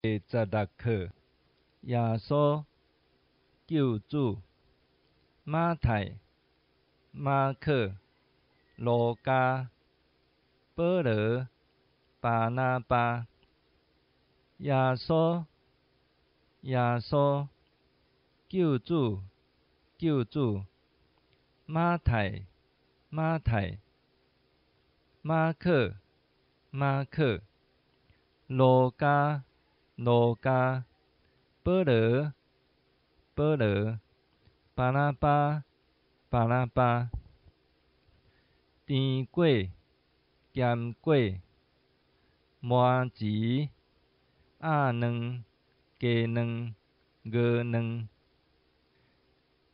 第十六課，耶穌救主，馬太、馬可、路加、保羅、巴拿巴。耶穌，耶穌，救主，救主，馬太，馬太，馬可，馬可，路加，路加，保羅，保羅，巴拿巴，巴拿巴。甜粿，鹹粿，麻糍，鴨卵，雞卵，鵝卵，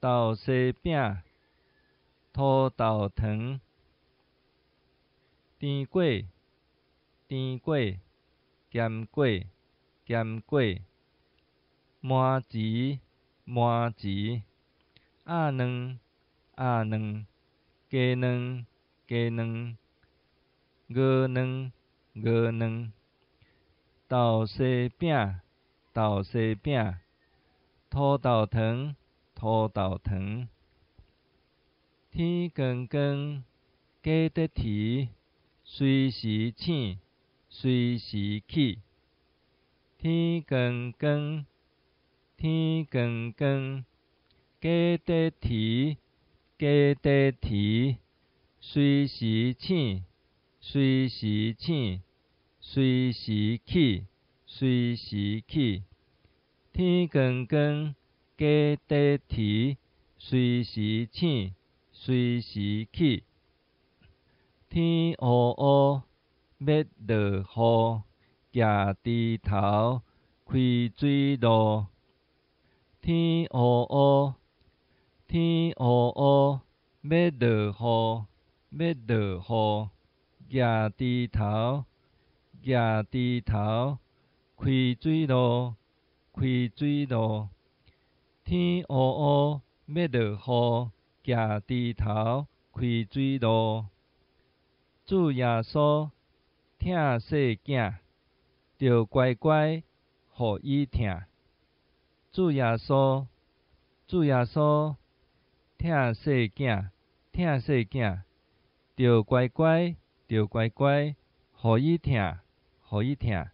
豆沙餅，土豆糖。甜粿，甜粿，鹹粿，鹹粿，麻糍，麻糍，鴨卵，鴨卵，雞卵，雞卵，鵝卵，鵝卵，豆沙餅，豆沙餅，土豆糖，土豆糖。天光光，雞佇啼，隨時醒，隨時起。天光光，天光光，雞佇啼，雞佇啼，隨時醒，隨時醒，隨時起，隨時起。天光光，雞佇啼，隨時醒，隨時起。天烏烏，欲落雨，蜈豬頭，開水路。天烏烏，天烏烏，欲落雨，欲落雨，蜈豬頭，蜈豬頭，開水路，開水路。天烏烏，欲落雨，蜈豬頭，開水路。主耶穌疼細囝，著乖乖予伊疼。主耶穌，主耶穌疼細囝，疼細囝，著乖乖，著乖乖，予伊疼，予伊疼。